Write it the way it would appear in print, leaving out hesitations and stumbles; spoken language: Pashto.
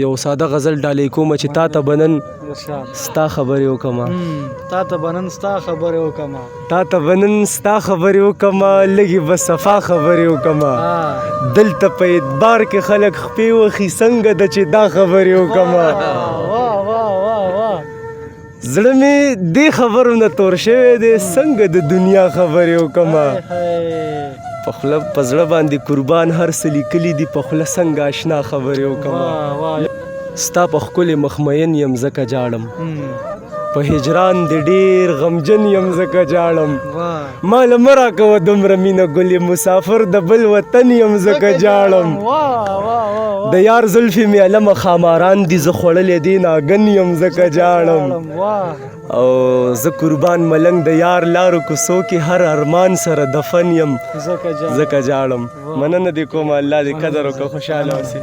یو ساده غزل ډالۍ کوم چې تا ته به نن ستا خبرې وکم. تا ته به نن ستا خبرې وکم. تا ته به نن ستا خبرې وکم، لږې به صفا خبرې وکم. دلته په اعتبار کې خلک خپې وخي، څنګه ده چې دا خبرې وکم. زړه مې دې خبرو نه تور شوی دی، څنګه د دنیا خبرې وکم. په خوله په زړه باندې قربان هر څه لیکلي دي، په خوله څنګه آشنا خبرې وکم. ستا په ښکلې مخ مین یم ځکه ژاړم، په هجران دې ډېر غمجن یم ځکه ژاړم. ما له مه راکوه دومره مینه ګلې، مسافر د بل وطن یم ځکه ژاړم. د یار زلفې مې علمه خاماران دي، زه خوړلی دې ناګن یم ځکه ژاړم. او زه قربان ملنګ د یار لارو کوڅو کې هر ارمان سره دفن یم ځکه ژاړم. مننه دې کوم، الله دې قدر وکړه، خوشحاله اوسې.